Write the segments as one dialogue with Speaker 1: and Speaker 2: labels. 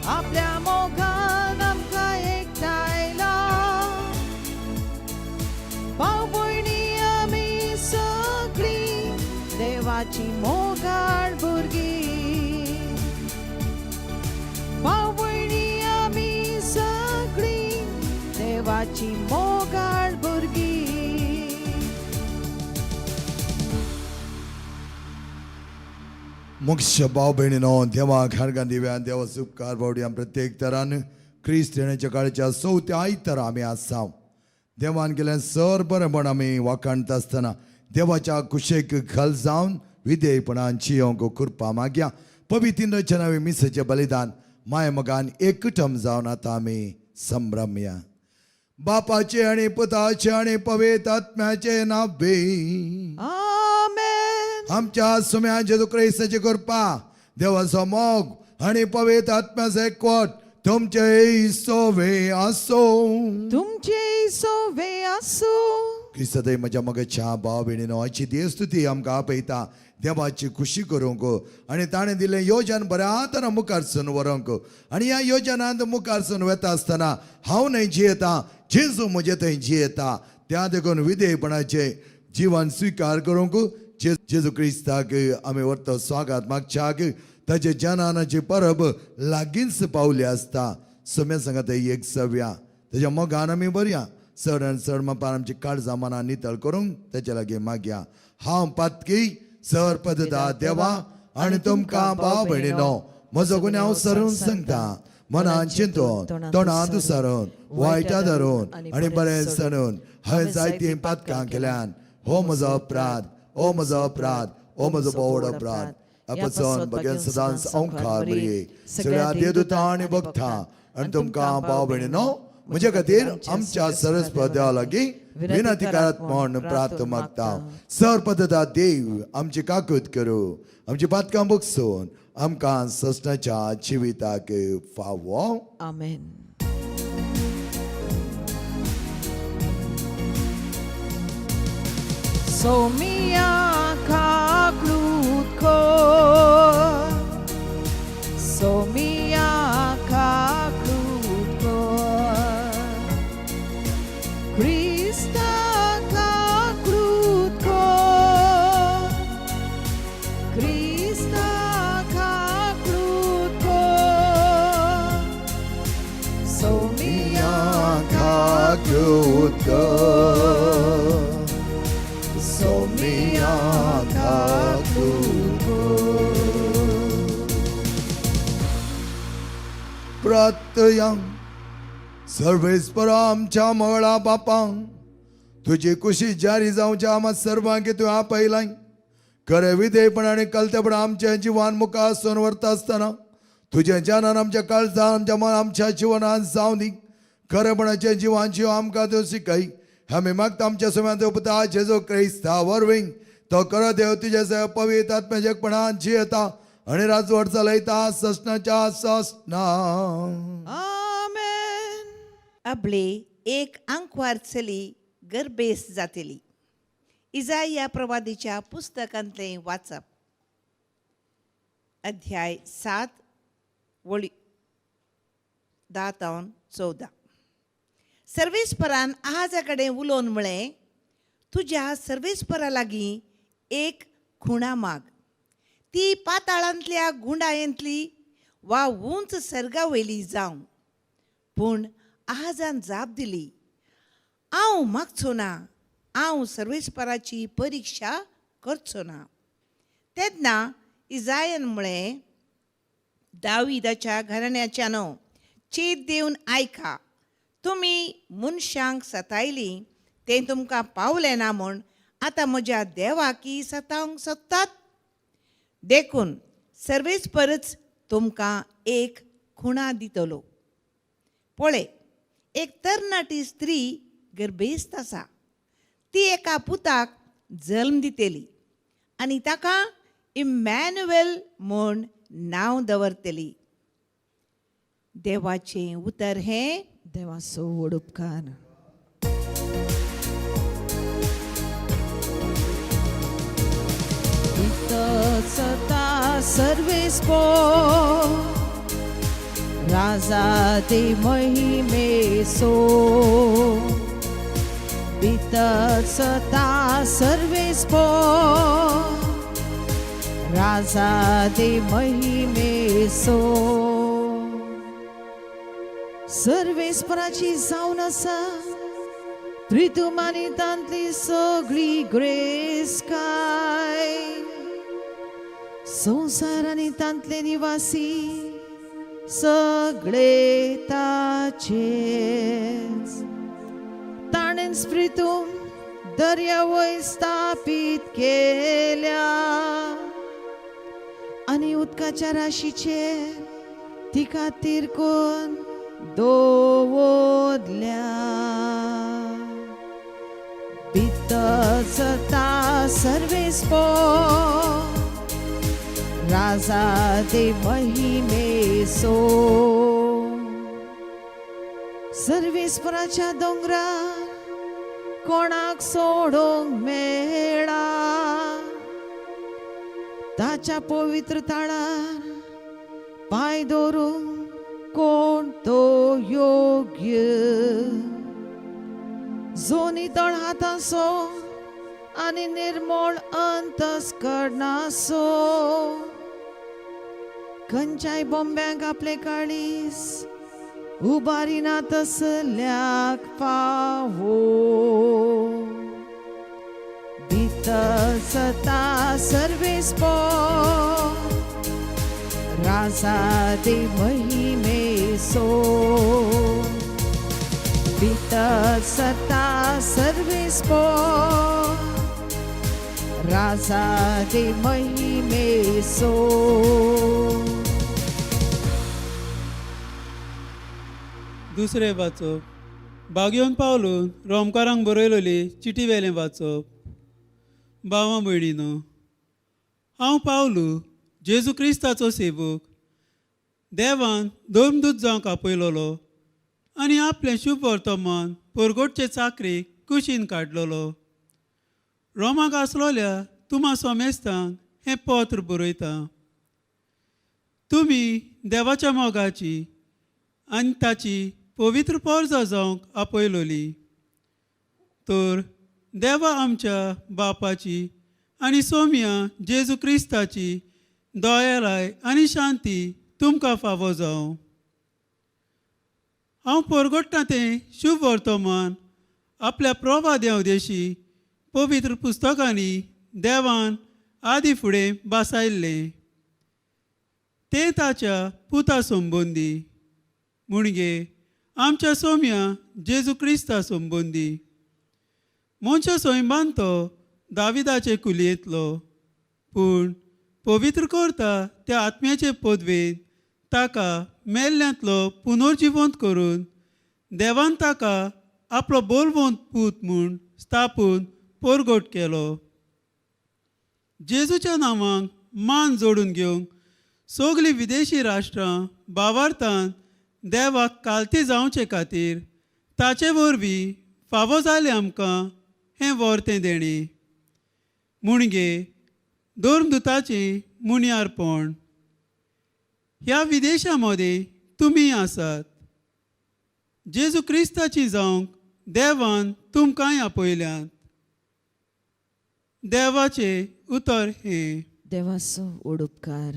Speaker 1: आपल्या मोगान आमकां एकठांयला. भाव भयणी आमी सगळीं देवाची मोगाळ भुरगीं. भाव भयणी आमी सगळीं देवाची मोगाळ भुरगीं.
Speaker 2: मुख्य भाव भयणीनो, देवा खारगान दिव्या देवा उपकार बावड्या. प्रत्येक तरान क्रिस्त येण्याच्या काळाच्या चवथ्या आयतारा आमी आसाव. देवान केलें सर बरेंपण आमी वाखाणता आसतना देवाच्या कुशेक घाल जावन विधेयपणान चियोंक कृपा मागया. पवित्र रचनावी मिसाचें बलिदान माय मोगान एकटम जावन आतां आमी संभ्रमया. बापाचे आनी पुताचे आनी पवित्र आत्म्याचे नावे.
Speaker 1: आमेन.
Speaker 2: आमच्या सुम्या जेजू क्रिस्ताची कृपा, देवाचो मोग आनी पवित्र आत्म्याचो एकवट तुमचे सोवे आसो.
Speaker 1: तुमचे सोवे आसूं.
Speaker 2: क्रिस्तादय म्हज्या मगच्या भाव भयणीनो, आयची देवस्तुती आमकां आपयता देवाची खुशी करूंक आनी ताणें दिल्लें योजन बऱ्या तरा मुखार सून व्हरूंक. आनी ह्या योजनांत मुखार सून वता आसतना हांव न्हय जियेता, जेजू म्हजे थंय जियेता. त्या देखून विधेयपणाचें जिवन स्विकार करूंक जेजू क्रिस्ताक आमी व्हरता स्वागत मागच्याक. ताचे जनानाची परब लागींच पावली आसता. सम्या सांगता एक सव्या तेज्या मोगान आमी बरया. चड आनी चड मापान आमची काळजां मनां नितळ करूंक तेच्या लागीं मागया. हांव पातकी सर पदता देवा आनी तुमकां भाव भयणीनो म्हजो गुन्यांव सरून सांगता. मनान चिंतून, तोंडांत सरून, वायटा धरून आनी बरें सरून हांवें जायतीं पातकां केल्यान. हो म्हजो अपराध, हो म्हजो अपराध, हो म्हजो बोवड अपराध. अपचन बगेन सदांच ओंकार बरी सगळ्या देवदूतां आनी भक्तां आनी तुमकां भाव भयणीनो म्हजे खातीर आमच्या सरस्पत देवा लागीं विनंती करात म्हूण प्रार्थ मागता. सर पदता देव आमची काकूत करूं, आमची पातकां बगसून आमकां ससनाच्या जिविताक फावो.
Speaker 1: आमेन. सोमिया काकलूत कर, सोमिया काकलूत कर, क्रिस्ता काकलूत कर, क्रिस्ता काकलूत कर, सोमिया
Speaker 2: काकूत कर, सोमिया काकूत कर. प्रार्थया. सर्वेस्पर आमच्या मळा बापा, तुजी कुशी जारी जावच्या आम्हा सर्वांक तूं आपयलाय. खरें विधेयपण आनी कलतेपण आमच्या जिवान मुखार सून व्हरता आसतना तुजें ज्ञानान आमच्या काळजान, आमच्या मन, आमच्या जिवनान जावं दी. खरेपणाचें जिवान जीव आमकां तूं शिकय. आमी मागता आमच्या सुम्यान पुता जेजू क्रिस्ता वरवीं. तो खरो देव तुज्या सह पवित्र आत्म्याच्या एकपणान जियेता आनी राजवट चलयता ससनाच्या ससना.
Speaker 1: आमेन.
Speaker 3: अबले एक आंकवार चली गर्भेस जातली. इजाया प्रवादीच्या पुस्तकांतलें वाचप. अध्याय 7, वळी 10 तावन 14. सर्वेस्परान आहाजा कडेन उलोवन म्हळें, तुज्या सर्वेस्परा लागीं एक खुणा माग. ती पाताळांतल्या गुंडायेंतली वा उंच सर्गा वयली जावं. पूण आहाजान जाप दिली, हांव मागचो ना, हांव सर्वेस्पराची परिक्षा करचो ना. तेन्ना इजायन म्हळें, दाविदाच्या घराण्याच्यानो, चीत दिवन आयका. तुमी मनशांक सतायलीं तें तुमकां पावलें ना म्हूण आतां म्हज्या देवाकी सतावंक सोदतात. देखून सर्वेस्परच तुमकां एक खुणा दितलो. पळय, एक तरणाटी स्त्री गर्भेस्त आसा. ती एका पुताक जल्म दितली आनी ताका इमॅन्युएल म्हूण नांव दवरतली. देवाचें उतर हें.
Speaker 1: देवाचो व्हड उपकार. सता सर्वेस्पर. राजा दे महिमेसो भितर सता सर्वेस्पो राजा दे महिमेसो सर्वेस्पराची जावन आसा प्रितुमानी तांतली सगळी ग्रेस काय संवसार आनी तांतले निवासी सगळे ताचेच ताणें स्प्रितूम दर्या वयर स्थापीत केल्या आनी उदकाच्या राशीचेर तिका तिरकोन दवरल्या भितर सरता सर्वेस्पो राजा दे महिमेसो सर्वेस्पराच्या दोंगरार कोणाक सोडूंक मेळा ताच्या पवित्र ताळार पांय दवरूंक कोण तो योग्य जो नितळ हातासो आनी निर्मळ अंतस्करणासो खंयच्याय बोंब्यांक आपले काळीस उबारिना तसल्याक पावो भितर सता सर्वेस्पो राजा दे महिमेसो भितर सता सर्वेस्पो राजा दे महिमेसो.
Speaker 4: दुसरें वाचप बागयोन पावलून रोमकारांक बरयलोली चिटी वेलें वाचप. भावा भयणीनो, हांव पावलू जेजू क्रिस्ताचो सेवक, देवान धर्मदूत जावंक आपयलोलो आनी आपलें शुभ वर्तमान परगटचे चाकरेक कुशीन काडलोलो. रोमाक आसलोल्या तुमा सोमेस्तांक हें पत्र बरयता. तुमी देवाच्या मोगाची आनी ताची पवित्र पोरजा जावंक आपयलोली. तर देवा आमच्या बापाची आनी सोम्या जेजू क्रिस्ताची दयालाय आनी शांती तुमकां फावो जावं. हांव परगट्टा तें शुभ वर्तमान आपल्या प्रभा देवदेशी पवित्र पुस्तकांनी देवान आदी फुडें बासायल्लें तें ताच्या पुता संबंदी, म्हणगे आमच्या सोम्या जेजू क्रिस्ता संबंदी. मनशा सैमान तो दाविदाचे कुलयेंतलो, पूण पवित्र करता त्या आत्म्याचे पदवेन ताका मेल्ल्यांतलो पुनर्जिवंत करून देवान ताका आपलो बोलवंत पूत म्हूण स्थापून परगट केलो. जेजूच्या नांवाक मान जोडून घेवंक सगळीं विदेशी राष्ट्रां बावार्थान देवाक कालती जावचे खातीर ताचे वरवीं फावो जालें आमकां हें वर्तें देणें, म्हणगे धर्मदुताचें मुनियारपण. ह्या विदेशां मदें तुमी आसात. जेजू क्रिस्ताची जावंक देवान तुमकांय आपयल्यात. देवाचें उतर हें.
Speaker 1: देवाचो व्हड उपकार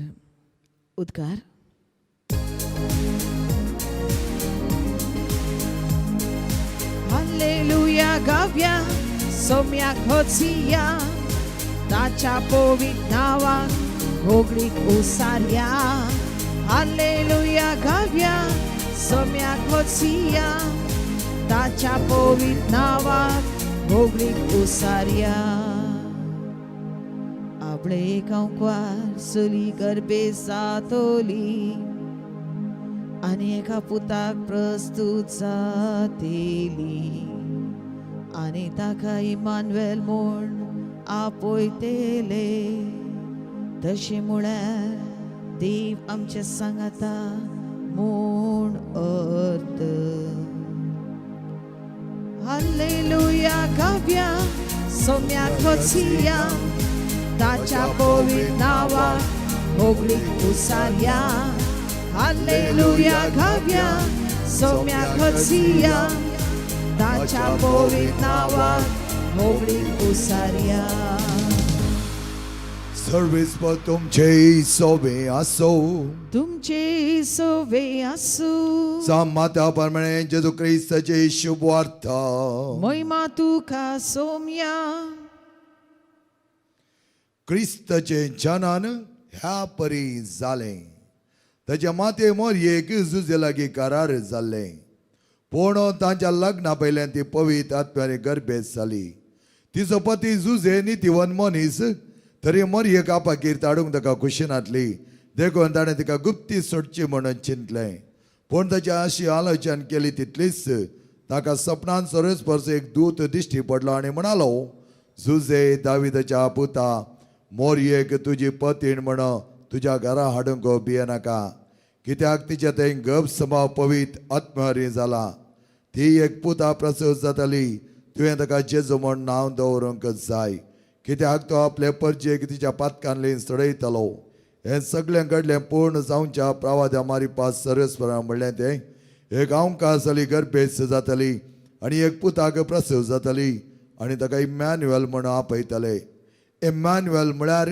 Speaker 1: उद्गार. हालेलुया गाव्या सोम्याक होसिया ताच्या पवित्र नांवाक होगळीक उसारया. हालेलुया गाव्या सोम्याक होसिया ताच्या पवित्र नांवाक होगळीक उसारया. आपले गांवकार चली गरबे जातली आनी एका पुताक प्रस्तूत जातेली आनी ताका इमानुएल म्हूण आपयतले. तशें म्हळ्यार देव आमच्या सांगाता म्हूण अर्थ. हालेलुया गाव्या सोम्याक होसिया ताच्या पवित्र नांवाक होगळीक उसारया. हालेलुया गावया सोम्या खोसिया ताच्या पवित्र नांवाक होगळीक उसारया.
Speaker 2: सर्वेस्पर तुमचे सोबे आसो.
Speaker 1: तुमचे सोवे आसूं.
Speaker 2: माता प्रमाणे जेजू क्रिस्ताचे शुभ वार्ता.
Speaker 1: मोहिमा तुका सोम्या.
Speaker 2: क्रिस्ताचे जनन ह्या परी जालें. ताच्या माते मोरयेक जुजे लागीं करार जाल्लें, पूण तांच्या लग्ना पयल्यान ती पवित्र आत्म्याने गर्भेस जाली. तिचो पती जुजे नितीवन मनीस, तरी मोरयेक आपाकीर हाडूंक ताका खुशी नासली, देखून ताणें तिका गुप्ती सोडची म्हणून चिंतलें. पूण ताची अशी आलोचन केली तितलीच ताका सपनान सर्वेस्परचो एक दूत दिश्टी पडलो आनी म्हणालो, जुजे दाविदाच्या पुता, मोरयेक तुजी पतीण म्हण तुज्या घरा हाडूंक भियेनाका, कित्याक तिच्या थंय गब समाव पवित्र आत्महरी जाला. ती एक पुता प्रसूत जाताली, तुवें ताका जेजू म्हण नांव दवरूंक जाय, कित्याक तो आपले परजेक तिच्या पातकांतली सोडयतलो. हें सगळें घडलें पूर्ण जावच्या प्रवाद्या मारिपास सर्वेस्परान म्हणलें तें, एक आंवकार जाली गर्भेस्त जातली आनी एक पुताक प्रसूत जातली आनी ताका इमॅन्युएल म्हण आपयतले. इमॅन्युएल म्हळ्यार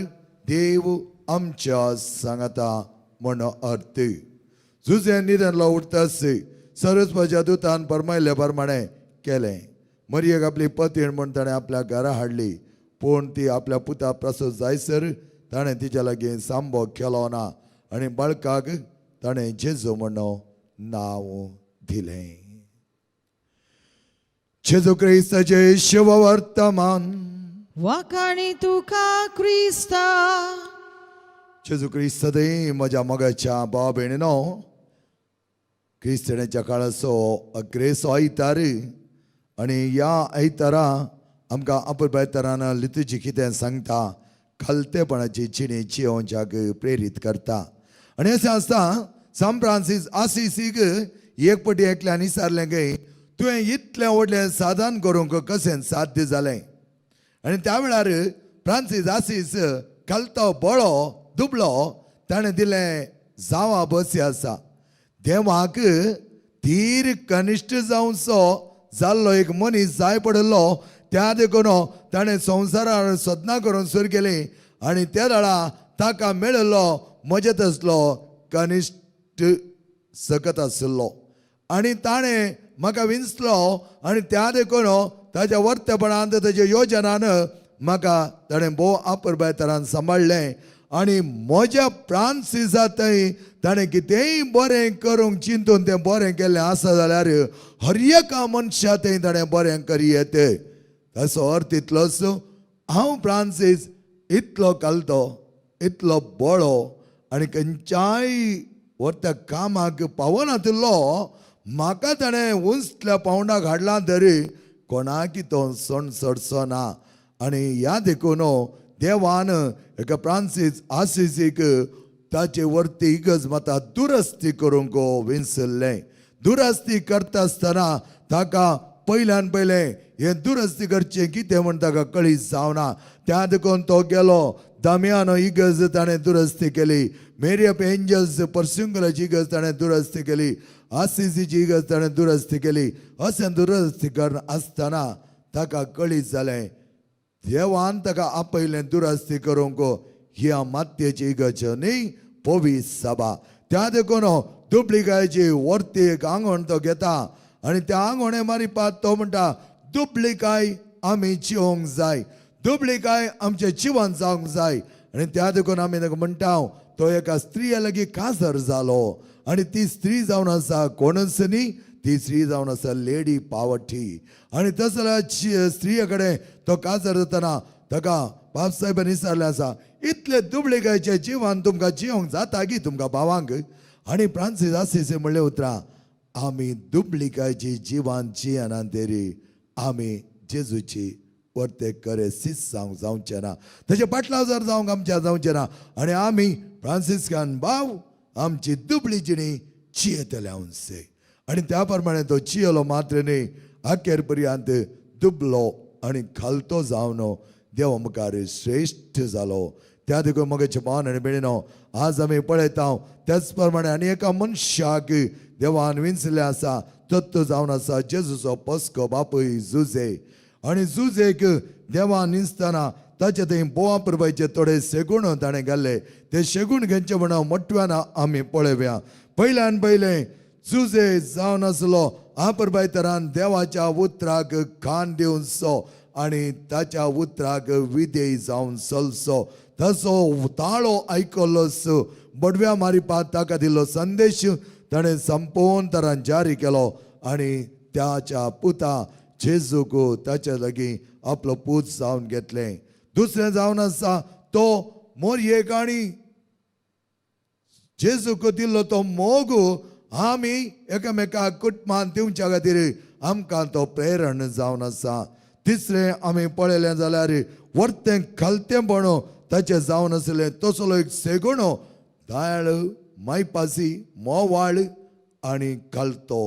Speaker 2: देव आमच्या सांगाता म्हण अर्थ. जुजे निधनलो उठताच सर्वेस्पराच्या दुतान फर्मायल्ले प्रमाणे केलें. मरियेक आपली पतीण म्हूण ताणें आपल्या घरा हाडली, पूण ती आपल्या पुता प्रसूत जायसर ताणें तिच्या लागीं सांबो केलो ना आनी बाळकाक ताणें जेजू म्हण नांव दिलें. जेजू क्रिस्ताचें शुभवर्तमान.
Speaker 1: वाखाणी तुका क्रिस्ता.
Speaker 2: जेजू क्रिस्त सदैव म्हज्या मोगाच्या भाव भयणीनो, क्रिस्तांच्या काळाचो अग्रेसो आयतार आनी ह्या आयतारा आमकां आपुलबायतारान लितूची कितें सांगता, खालतेपणाची जिणी जियोवच्याक प्रेरीत करता. आनी अशें आसता, सान फ्रांसीस आसिसीक एक पटी एकल्यान विचारलें काय, तुवें इतलें व्हडलें साधन करूंक कशें साध्य जालें? आनी त्या वेळार फ्रांसीस आसीस खालतो बळो दुबळो ताणें दिलें जावा बसी आसा, देवाक धीर कनिश्ठ जावचो जाल्लो एक मनीस जाय पडिल्लो, त्या देखून ताणें संवसारार सदना करून सुरू केली आनी त्या वेळा ताका मेळिल्लो म्हजे तसलो कनिश्ठ सकत आशिल्लो आनी ताणें म्हाका विंचलो आनी त्या देखून ताच्या वर्तेपणान ताच्या योजनान म्हाका ताणें भोव आपुरबाय तरान सांबाळ्ळें आनी म्हज्या फ्रांसिसा थंय ताणें कितेंय बरें करूंक चिंतून तें बरें केल्लें आसा जाल्यार हर एका मनशा थंय ताणें बरें करी येत. ताचो अर्थ इतलोच, हांव फ्रांसीस इतलो कालतो, इतलो बळो आनी खंयच्याय व्हरत्या कामाक पावनातिल्लो, म्हाका ताणें उंचल्या पावंडाक हाडला तरी कोणाकी तो सण चडचो ना. आनी ह्या देखून देवान एका फ्रांसीस आसिसीक ताचे वरती इगर्ज माता दुरस्ती करूंक विंचल्लें. दुरस्ती करता आसतना ताका पयल्यान पयलें हें दुरस्ती करचें कितें म्हण ताका कळीत जावना. त्या देखून तो गेलो दामियानो इगर्ज ताणें दुरस्ती केली, मेरी ऑफ एंजल्स पर्सुंगलाची इगर्ज ताणें दुरस्ती केली, आसिसीची इगर्ज ताणें दुरस्ती केली. अशें दुरस्ती कर आसतना ताका कळीत जालें देवान ताका आपयलें दुरस्ती करूंक ह्या मातयेची इगर्ज न्ही, पवी सभा. त्या देखून दुबलिकायची वरती एक आंगण तो घेता आनी त्या आंगोणे मारिपात तो म्हणटा, दुबलिकाय आमी जिवंक जाय, दुबलिकाय आमचें जिवन जावंक जाय. आनी त्या देखून आमी ताका म्हणटा, तो एका स्त्रिया लागीं काजर जालो आनी ती स्त्री जावन आसा कोणच न्ही, ती स्त्री जावन आसा लेडी पावटी. आनी तसल्या स्त्रिये कडेन तो काजर जातना ताका बापसाहेबान विचारलें आसा, इतले दुबळिकायचे जिवन तुमकां जिवंक जाता गी तुमकां भावांक? आनी फ्रांसीस आसिसी म्हणलें उतरां, आमी दुबळिकायची जिवन जियेना तरी आमी जेजूची परते करे सीस जावंक जावचें ना, तेजे पाटलाव जर जावंक आमच्या जावचें ना. आनी आमी फ्रांसिस्कान भाव आमची दुबळी जिणी जियेतले आमचे. आनी त्या प्रमाणे तो जियेलो मात्र न्ही, अखेर पर्यंत दुबलो आनी खालतो जावन देवा मुखार श्रेश्ठ जालो. त्या देखून मगेचे भावन आनी भयणीनो, आज आमी पळयता. त्याच प्रमाणे आनी एका मनशाक देवान विंचलें आसा, तत्व जावन आसा जेजूचो पस्को बापूय जुजे. आनी जुजेक देवान विंचतना ताचे थंय बोवा प्रभायचे थोडे शेगूण ताणें घाल्ले. ते शेगूण घेवचे म्हणून मोटव्यान आमी पळोवया. पयल्यान पयलें जुजे जावन आसलो आपरबाय तरान देवाच्या उतराक कान दिवचो आनी ताच्या उतराक विधेय जावन चलचो. तसो ताळो आयकल्लोच बडव्या मारिपात ताका दिल्लो संदेश ताणें संपूर्ण तरान जारी केलो आनी त्याच्या पुता जेजूक ताच्या लागीं आपलो पूत जावन घेतलें. दुसरें जावन आसा तो मोरयेक आनी जेजूक दिल्लो तो मोग आमी एकामेका कुटुंबान दिवच्या खातीर आमकां तो प्रेरण जावन आसा. तिसरें आमी पळयलें जाल्यार वर्तें खालतेंपण ताचें जावन आसलें. तसलो एक सेगुणो दयाळ, मायपासी, मोवाळ आनी खालतो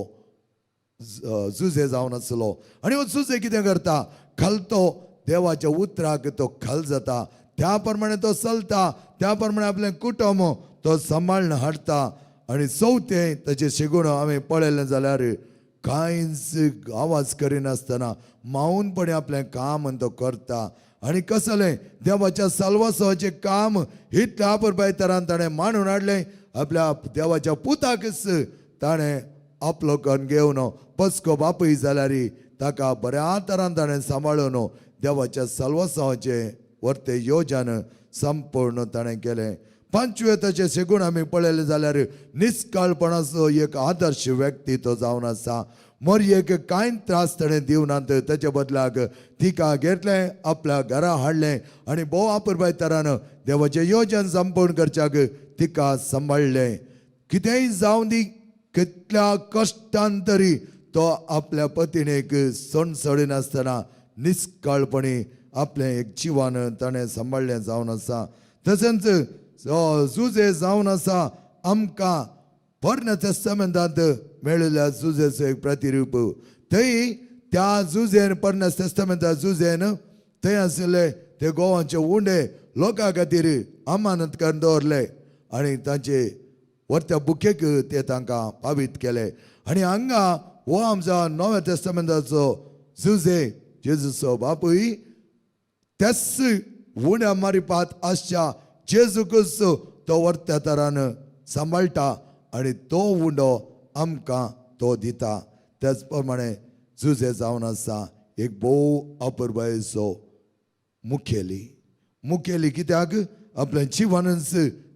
Speaker 2: जुजे जावन आसलो. आनी हो जुजे कितें करता, खालतो देवाच्या उतराक तो खाल जाता, त्या प्रमाणे तो चलता, त्या प्रमाणे आपलें कुटुंब तो सांबाळून हाडटा. आनी चवथें ताचें शेगुण आमी पळयलें जाल्यार कांयच आवाज करिनासतना मावनपणे आपलें काम तो करता. आनी कसलें देवाच्या साल्वासाचें काम इतल्या आपरबाय तरान ताणें मांडून हाडलें. आपल्या देवाच्या पुताकच ताणें आपलो कन्न घेवन पस्को बापूय जाल्यार ताका बऱ्या तरान ताणें सांबाळून देवाच्या साल्वासाचें वर्ते योजन संपूर्ण ताणें केलें. पांचवे ताचे शेगूण आमी पळयलें जाल्यार निस्काळपणाचो एक आदर्श व्यक्ती तो जावन आसा. मोरयेक कांय त्रास ताणें दिवनात, ताच्या बदलाक तिका घेतलें आपल्या घरा हाडलें आनी भोव आपरबाय तरान देवाचें योजन संपूर्ण करच्याक तिका सांबाळ्ळें. कितेंय जावं दी, कितल्या कश्टान तरी तो आपल्या पतिणेक सणसडिनासतना निस्काळपणी आपलें एक जिवन ताणें सांबाळ्ळें जावन आसा. तशेंच जुजे जावन आसा आमकां पोरण्या तेस्तामेंतांत मेळिल्ल्या जुजेचो एक प्रतिरूप. थंय त्या जुजेन पोरण्या तेस्तामेंता जुजेन थंय आशिल्ले ते गोवाचे उंडे लोकां खातीर अमानत करून दवरले आनी तांचे वर्त्या बुकेक ते तांकां पावीत केले. आनी हांगा हो आमच्या नव्या तेस्तामेंताचो जुजे जेजूचो बापूय त्याच उण्या मारिपात आसच्या जेजूकच तो वर्त्या तरान सांबाळटा आनी तो उंडो आमकां तो दिता. त्याच प्रमाणे जुजे जावन आसा एक भोव अपुरबायेचो मुखेली. मुखेली कित्याक आपलें जिवनच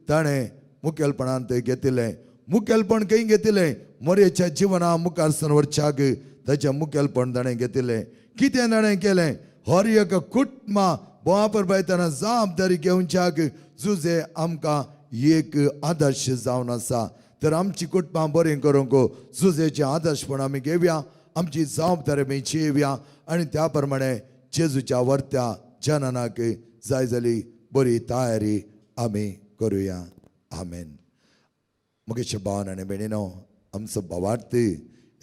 Speaker 2: ताणें मुखेलपणान तें घेतिल्लें. मुखेलपण खंय घेतिल्लें, मोरयेच्या जिवना मुखार सन वरच्याक ताचें मुखेलपण ताणें घेतिल्लें. कितें ताणें केलें, हर एक कुटुंबा बोवापर ताणें जबाबदारी घेवच्याक जुजे आमकां एक आदर्श जावन आसा. तर आमची कुटुंबां बरीं करूंक जुजेचें आदर्शपण आमी घेवया, आमची जबाबदारी आमी चेवया आनी त्या प्रमाणे जेजूच्या वर्त्या जननाक जाय जाली बरी तयारी आमी करुया. आमेन. मुगेशे भावन आनी भयणीनो, आमचो भावार्थ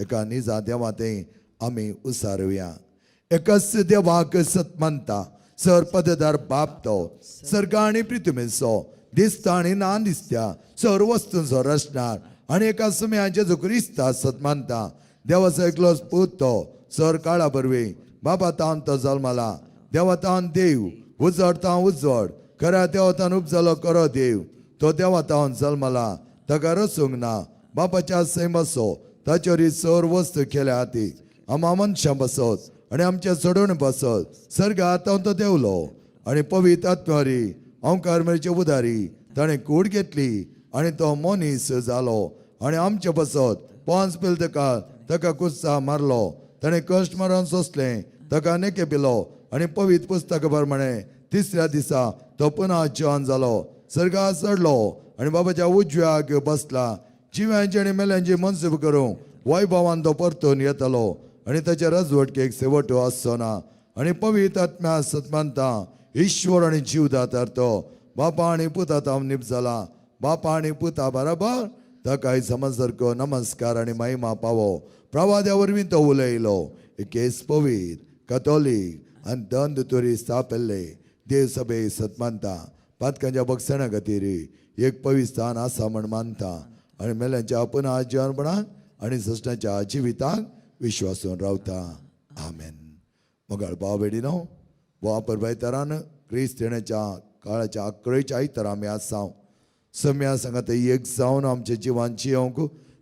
Speaker 2: एका निजा देवा थंय आमी उसारुया. एकाच देवाक सत मानता, सर पददार बाप तो सर्ग आनी पृथ्वीचो, दिसता आनी ना दिसत्या सर वस्तूंचो रचणार आनी एका सुम्या जेजू क्रिस्ता सत मानता. देवाचो एकलोच पूत तो सर काळा बरवी बाबा तावन तो जल्मला, देवा तावन देव, उजवाड तावन उजवाड, खऱ्या देवतान उपजलो करो देव, तो देवा तावन जल्मला, ताका रसूंक ना, बापाच्या सैमाचो ताचेर ही सर वस्तू केल्या ती आमा मनशां बसत आनी आमच्या चडोवणे बसत सर्गात तो देवलो आनी पवित्र आत्म्यारी ओंकार मेळचे उदारी ताणें कूड घेतली आनी तो मनीस जालो आनी आमचे बसत पांच पिल ताका ताका कुस्सा मारलो, ताणें कश्ट मारून सोंसलें, ताका नेके पिलो आनी पवित्र पुस्तका प्रमाणे तिसऱ्या दिसा तो पुनः जिवन जालो, सर्गात चडलो आनी बाबाच्या उजव्याक बसला. जिव्यांची आनी मेल्यांची मनसूब करूंक वैभवान तो परतून येतलो आनी ताच्या रजवटकेक शेवट आसचो ना. आनी पवित्र आत्म्या सतमानता ईश्वर आनी जीवदातार तो बापा आनी पुता तावन निप जाला, बापा आनी पुता बराबर ताकाय समजसारको नमस्कार आनी महिमा पावो. प्रवाद्या वरवीं तो उलयलो, एकेच पवित्र कथोलीक आनी दंद तुरी स्थापिल्ले देव सभे सतमानता पातकांच्या बक्षणा खातीर एक पवित्र स्थान आसा म्हण मानता आनी मेल्यांच्या पुनः जिवनपणाक आनी सस्नाच्या जिविताक विश्वासून रावता. आमेन. मगाळ भाव भयणीनो, वापर भायतरान क्रिस्त येण्याच्या काळाच्या आकळीच्या आयतार आमी आसा. सम्या सांगात एक जावन आमच्या जिवान जियोंक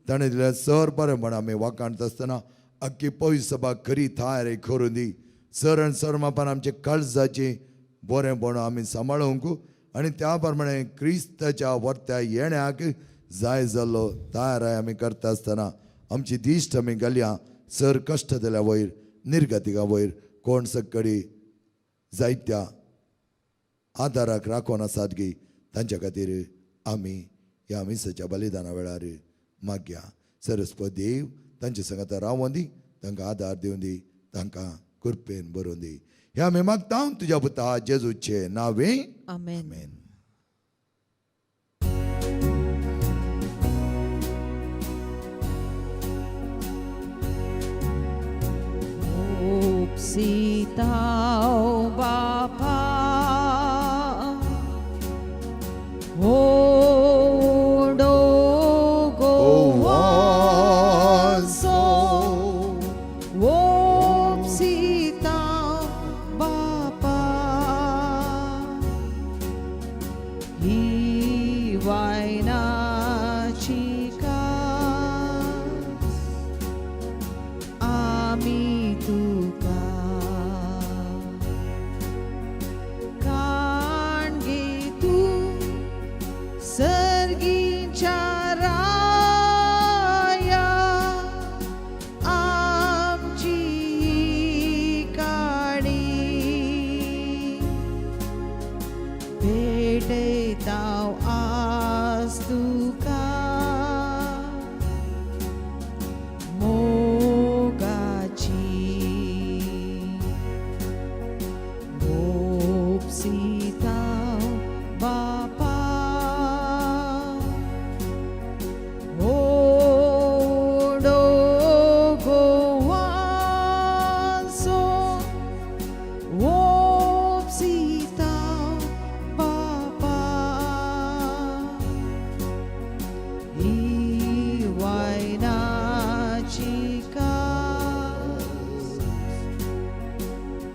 Speaker 2: ताणें दिलें सर बरें म्हण आमी वाखाणत आसतना अख्खी पवित्र सभा खरी थार करून दी. सर आनी सर मापान आमचे काळजाचें बरेंपण आमी सांबाळूंक आनी त्या प्रमाणे क्रिस्ताच्या वर्त्या येण्याक जाय जाल्लो तयाराय आमी करता आसतना आमची दिश्ट आमी घालया सर कश्ट दिल्या वयर निर्गतिका वयर कोण सकडी जायत्या आदाराक राखून आसात गी तांच्या खातीर आमी ह्या मिसाच्या बलिदाना वेळार मागया. सरस्पत देव तांचे सांगाता रावोन दी, तांकां आदार दिवन दी, तांकां कृपेन बरोवन दी. ह्या आमी मागता तुज्या पुता जेजूचे नावे.
Speaker 1: आमेन.
Speaker 2: आमेन.
Speaker 1: उपसिताव बापा ओडो गोवाचो, उपसिताव बापा ही वायनाची कास आमी तुका काण गे तूं सर्गीच्या राया आमची काणी भेटयताव आज तुका मोगाची. उपसिताव बापा ओडो गोवाचो, उपसिताव बापा ही वायनाची कास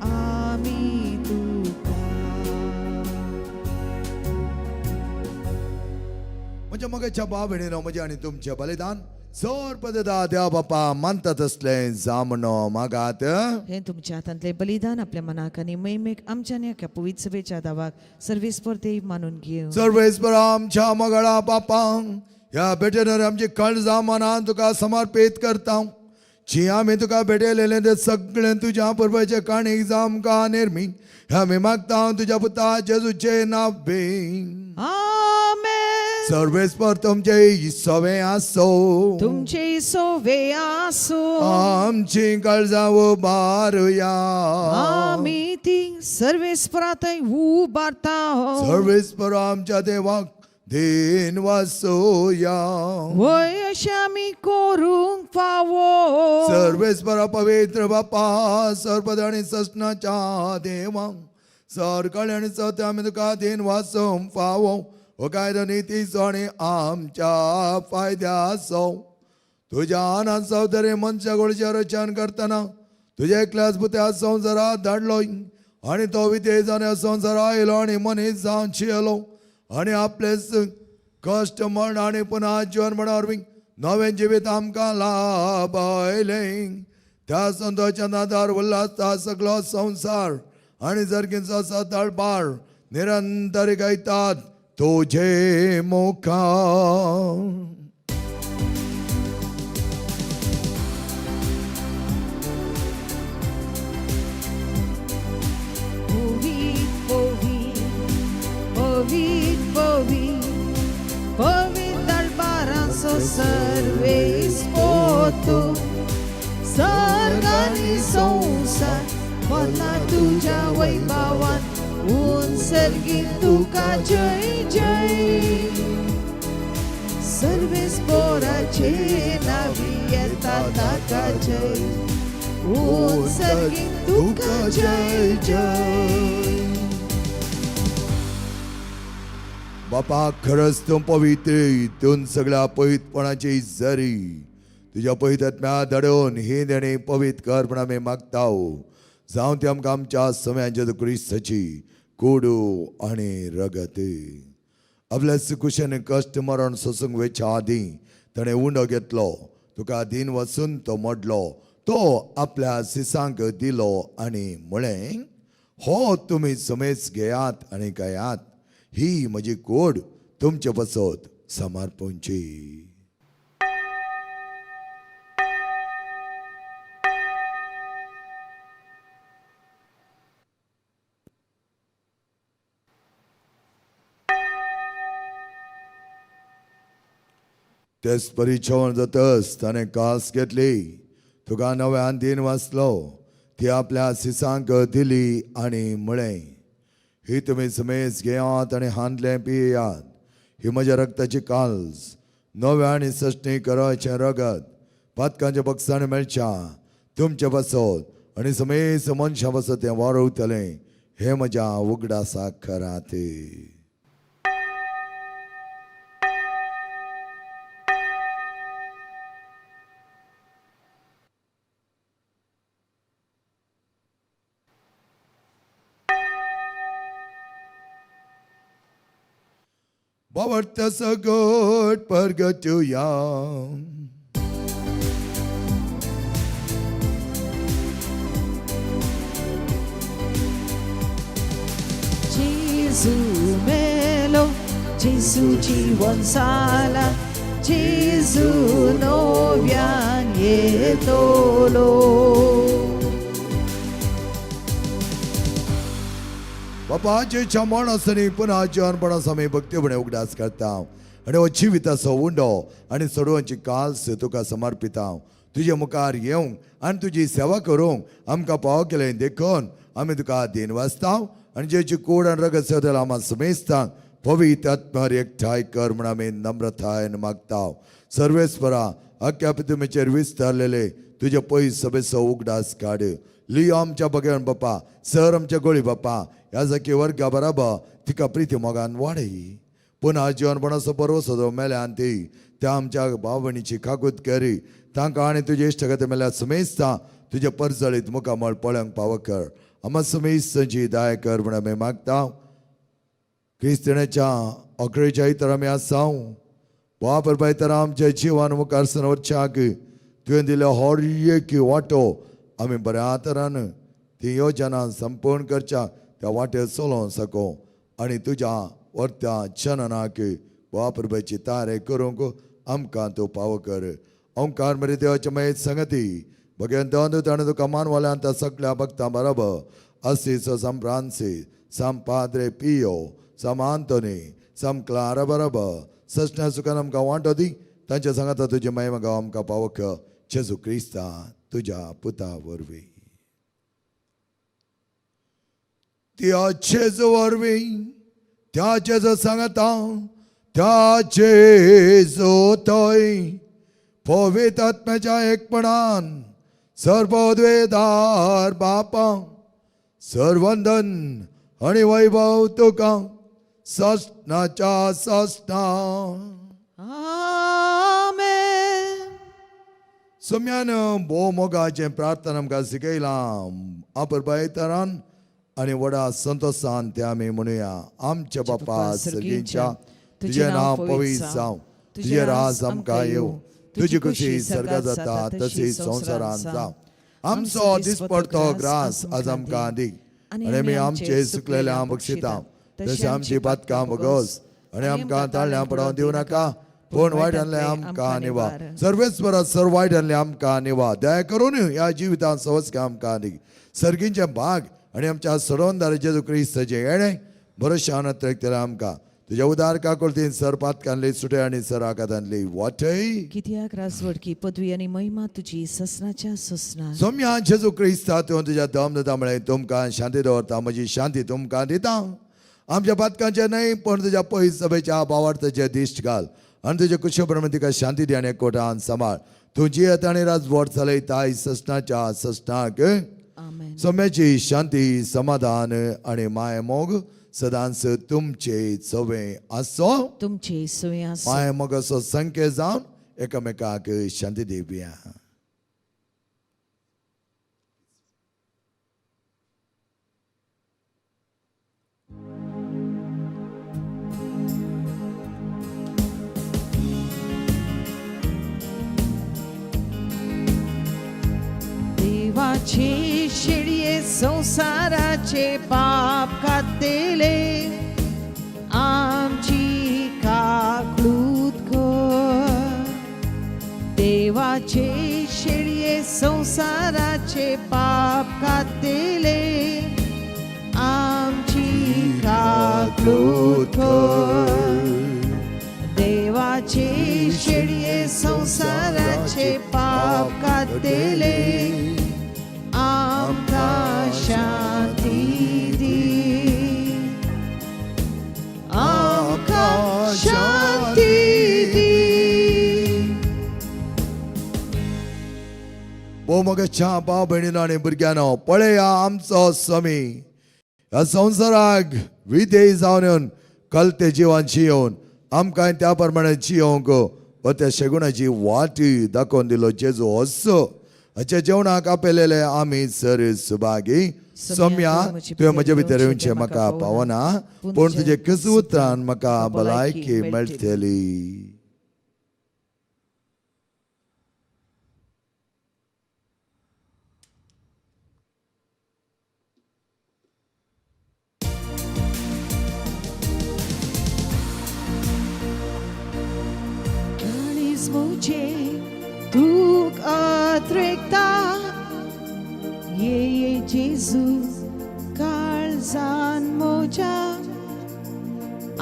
Speaker 1: आमी तुका.
Speaker 2: म्हज्या मोगाच्या भाव भयणीनो, म्हजें आनी तुमचें बलिदान सर पददा देवा बापा मानता तसलें जामनो मागात.
Speaker 1: हे तुमच्या हातांतले बलिदान आपल्या मनाक आनी महिमेक आमच्या आनी अख्ख्या पवित्र सभेच्या दावाक सर्वेस्पर देव मानून घेवं.
Speaker 2: सर्वेस्पर आमच्या मगळा बापांक ह्या भेटेनर आमची काळजां मनान तुका समर्पीत करता. जी आमी तुका भेटयलेलें तें सगळें तुज्या पुर्वाचे काणीक जामकां निर्मी ह्या आमी मागता तुज्या पुता जेजूचे नावे.
Speaker 1: आमेन.
Speaker 2: सर्वेस्पर तुमचे सवे आसो.
Speaker 1: तुमचे सोवे आसो.
Speaker 2: आमची काळजां उबारुया.
Speaker 1: आमी ती सर्वेस्परातय उबारता.
Speaker 2: सर्वेस्पर आमच्या देवाक then वासोया.
Speaker 1: वय अशें आमी करूंक फावो.
Speaker 2: सर्वेस्पर पवित्र बापा सर्पद आनी ससनाच्या देवा सरकाळी आनी सत्य आमी तुका then वासूंक फावो. हो कायदो नितीचो आनी आमच्या फायद्याचो. तुज्या आनांत सवतरे मनशा गोळचें रचन करतना तुज्या एकल्याच पुत्या संवसारात धाडलो आनी तो वितेज आनी संवसार आयलो आनी मनीस जावन शियलो आनी आपलेच कश्ट मरण आनी पुनः जिवन मरणा वरवीं नवें जिवीत आमकां लाभयलें. त्या संतोच्या नादार उल्हासता सगळो संवसार आनी जरकींचो सतळपार निरंतर गायतात तुझे मुखार.
Speaker 1: पवित पवित पवित पवित पवित दळबारांचो सर्वेस्पोतू सर्ग आनी संवसार भरला तुज्या वैभवान. उंच तुका जय जय. सर्वेस्पोराचे नावी येता ताका जय. उंच तुका जय जय.
Speaker 2: बापा खरंच तूं पवित्र, तूं सगळ्या पवित्रपणाची जरी तुज्या पवित्र धाडून ही देणी पवित्र कर म्हण आमी मागता. जावं ते आमकां आमच्या सम्यान जेजू क्रिस्ताची कोडू आनी रगत. आपल्या सुकुशेन कश्ट मरण सोसूंक वेच्या आदीं ताणें उंडो घेतलो, तुका दीन वचून तो मोडलो, तो आपल्या सिसांक दिलो आनी म्हळें, हो तुमी समेज घेयात आनी गायात, ही म्हजी कोड तुमचे पासत समर्पणची. तेच परी जेवण जातच ताणें कास घेतली, तुका नव्यान दीन वाचलो, ती आपल्या सिसांक दिली आनी म्हळें, ही तुमी समेज घेयात आनी हांतलें पियात, ही म्हज्या रक्ताची काल्स, नव्या आनी सश्टी कराचें रगत, पातकांच्या बक्षान मेळच्या तुमचे पासत आनी समेज मनशां पासत तें वारवतलें, हें म्हज्या उगडासाक करात. बावडत्या सगट परगटुया.
Speaker 1: Gesù melo, Gesù जीवन साला, Gesù नव्यान येतलो.
Speaker 2: बापाचे छमण आसनी पुन्हा जिवनपणाचो आमी भक्तीपणे उगडास करता आनी हो जिविताचो उंडो आनी सडवांची काल्स तुका समर्पिता. तुजे मुखार येवंक आनी तुजी सेवा करूंक आमकां पाव केलें देखून आमी तुका दीन वाचता आनी जेची कोड आनी रगत सेवतल्या आमा समेस्तांक पवित्र आत्म्यार एकठांय कर म्हूण आमी नम्रतायेन मागता. सर्वेस्परा अख्ख्या पितुमेचेर विस्तारलेले तुजे पयस सभेचो उगडास काड. लियो आमच्या बगेवन बापा, सर आमच्या गोळी बापा, ह्या जाकी वर्गा बराबर तिका प्रिती मोगान वाडय. पुन्हा जिवनपणाचो बरोसो जो मेल्यान ती त्या आमच्या भाव भयणीची काकूत करी, तांकां आनी तुजे इश्टगत मेल्या समेस्ता तुजे परजळीत मुखामळ पळोवंक पावो कर. आमा समेस्तांची दया कर म्हूण आमी मागता. क्रिस्तांवाच्या अकरेच्या इतर आमी आसा बापर तर आमच्या जिवान मुखार वरच्याक तुवें दिल्या हर एक वांटो आमी बऱ्या तरान ती योजना संपूर्ण करच्या त्या वाटेर चलोवंक सको आनी तुज्या वर्त्या जननाक बापरबाची तारे करूंक आमकां तूं पावो कर. ओंकार मरे देवाच्या मयत संगती भगवंत ताणें तुका मानवाल्यान त्या सगळ्या भक्तां बरोबर असीस सम फ्रांसीस सम पाद्रे पियो सम आंतोनी सम क्लारा बरोबर ससण्या सुखान आमकां वांटो दी, तांच्या सांगाता तुजी महिमा गांव आमकां पावो कर. जेजू क्रिस्ता तुज्या पुता वरवीं. त्या जेजू वरवीं, त्या जेजू सांगाता, त्या जेजू थंय पवित्र आत्म्याच्या एकपणान सर्वद्वेदार बापा सर्वंदन आनी वैभव तुका ससनाच्या ससना.
Speaker 1: आमेन.
Speaker 2: सम्यान भोव मोगाचें प्रार्थना आमकां शिकयलां आपरबायतरान आनी व्हडा संतोशान तें आमी म्हणुया. आमच्या बापा सर्गींच्या, तुजें नांव पवित्र जावं, तुजें राज आमकां येवं, तुजी खुशी सर्गात जाता तशी संवसारांत जावं. आमचो दिसपडतो ग्रास आज आमकां दी आनी आमी आमचे चुकलेल्या बक्षिता तशें आमची पातकां भोगोस आनी आमकां ताळ्यां पडोवन दिवं नाका, पूण वायटांतलें आमकां निवा. सर्वेस्परा सर वायटांतलें आमकां निवा. दया करून ह्या जिवितांत सवस्क आमकां दी. सर्गींचें भाग आनी आमच्या सडवंदार जेजू क्रिस्ताचें येणें भरोशान अत्रेकतलें आमकां. तुज्या उदार काकुळतीन सर पातकांतली सुटे आनी सर आकातांतली वाटय.
Speaker 1: कित्याक राजवडकी पदवी आनी महिमा तुजी ससनाच्या ससना.
Speaker 2: सोम्या जेजू क्रिस्ता तूं तुज्या दम दिता म्हळें तुमकां शांती दवरता, म्हजी शांती तुमकां दिता. आमच्या पातकांचें न्हय पूण तुज्या पयस सभेच्या बावार्थाचें दिश्ट घाल आनी तुज्या कुशे प्रमाण तिका शांती दी आनी एकवटान सांबाळ. तूं जियेत आनी राजवट चलयताय ससनाच्या ससनाक.
Speaker 1: आमेन.
Speaker 2: सोम्याची शांती समाधान आनी माय मोग सदांच तुमचे सवे आसो.
Speaker 1: तुमचे सोय आसूं.
Speaker 2: पांय मगाचो संकेत जावन एकामेकाक शांती दिवया.
Speaker 1: देवाचे शेळये संसाराचे पाप कातले, आमची काकळूत कर. देवाचे शेळये संसाराचे पाप कातले, आमची काकळूत कर. देवाचे शेळये संसाराचे पाप कातले, आमकां शांती दी, आमकां शांती दी.
Speaker 2: भोव मोगाच्या भाव भयणीनो आनी भुरग्यांनो, पळया आमचो स्वामी ह्या संवसाराक विधेय जावन येवन कलते जिवान जियोवन आमकां त्या प्रमाणे जियोवंक व त्या शेगुणाची वाट दाखोवन दिलो जेजू असो. हाच्या जेवणाक आपयलेले आमी सर सुभागी. सोम्या, तुवें म्हज्या भितर येवचें म्हाका पावना, पूण तुजे किस उतरान म्हाका भलायकी मेळटली.
Speaker 1: काळीज म्हजें दूख अद्रेकता, ये ये जेजू काळजान म्हज्या,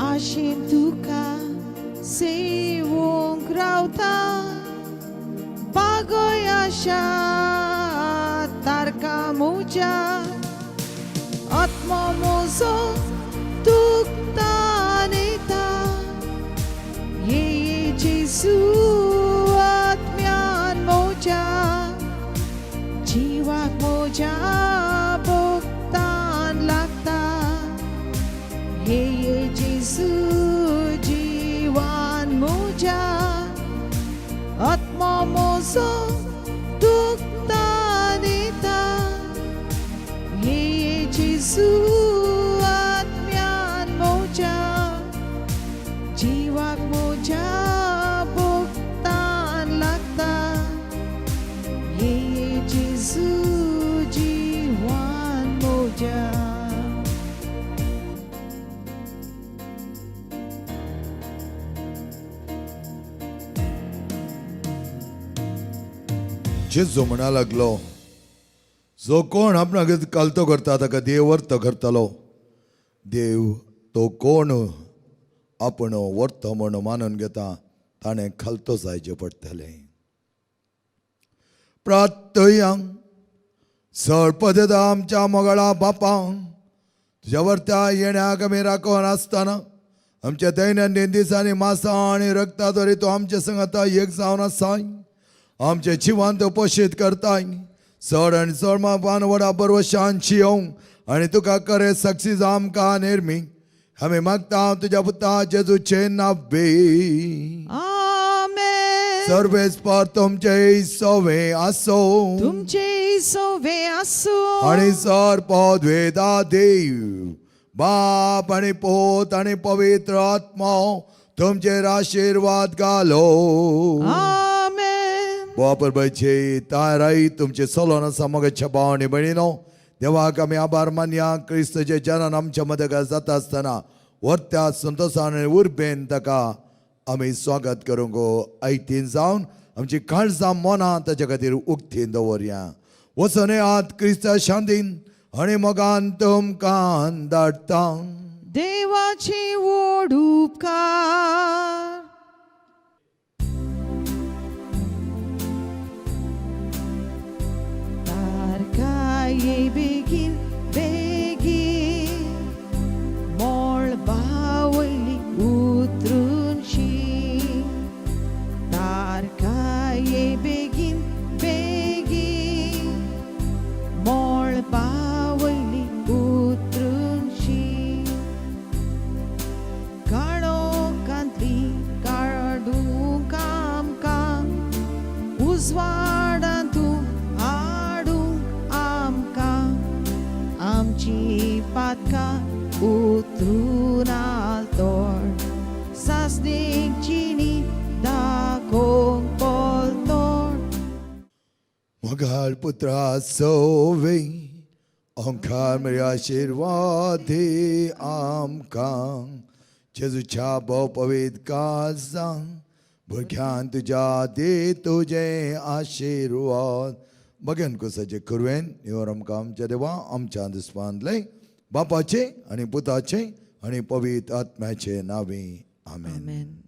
Speaker 1: आशेन तुका सेवूंक रावता, बागय आशा तारका म्हज्या, आत्मो म्हजो दुखता नेता, ये ये जेजू आत्म्यान म्हज्या, जिवाक म्हज्या भोगतान लागता, ये ये जेजू जिवान म्हज्या, आत्मो म्हजो दुखता नेता, ये ये जेजू आत्म्यान म्हज्या, जिवाक म्हज्या भोगतान लागता, ये ये जेजू जिवान म्हज्या.
Speaker 2: जेजू म्हणा लागलो, जो कोण आपणाक कालतो करता ताका देव वर्त करतलो. देव तो कोण आपण वर्त म्हण मानून घेता ताणें खालतो जायचें पडटलें. प्रार्थया. सळपद आमच्या मोगाळा बापा, तुज्या वर्त्या येण्याक आमी राखून आसतना आमच्या दैनंदीन दिसांनी मासा आनी रक्ता द्वारे तूं आमच्या संगाता एक जावन आसाय. आमचे जिवान तूं पोशीत करताय. चड आनी चड मापान व्हडा बरवशान जियोवंक आनी तुका करे साक्षी जावं आमकां निर्मी आमी मागता तुज्या पुता जेजूचे नावे.
Speaker 1: आमेन.
Speaker 2: सर्वेस्पर तुमचे सवे आसो.
Speaker 1: तुमचे सोवे आसूं.
Speaker 2: आनी सर पदवेदा देव बाप आनी पोत आनी पवित्र आत्मा तुमचेर आशिर्वाद घालो.
Speaker 1: आमेन.
Speaker 2: बापरबायचे ताराई तुमचे चलोन आसा मगाच्या भाव आनी भयणीनो, देवाक आमी आभार मानया. क्रिस्तचे जनन आमच्या मदत जाता आसतना व्हरत्या संतोशान आनी उर्बेन ताका आमी स्वागत करूंक आयतीन जावन आमची काळजां मनां ताच्या खातीर उक्तीन दवरया. वचून येयात क्रिस्ता शांतीन आनी मोगान तुमकां धाडटा.
Speaker 1: देवाची व्हड उपकार. तारकाये बेगीन बेगीन मळबा वयली उतरूनशी, तारकाये बेगीन बेगीन मळबा वयली उतरूनशी. उजवाडांतू हाडूंक आमकां आमची पातकां उतरून तोड सासणीक जिणी दाखोवंक पोलतोड.
Speaker 2: मोगाळ पुत्रा सोवे ओंकार मेरे आशिर्वाद दे आमकां जेजूच्या भोव पवित्र काळजां भुरग्यान तुज्या दे तुजे आशिर्वाद बघेन कुसाचे कुरवेन निवर आमकां आमच्या देवा आमच्या दुस्पांतले बापाचे आनी पुताचे आनी पवित्र आत्म्याचे नावे आमेन.
Speaker 1: आमेन.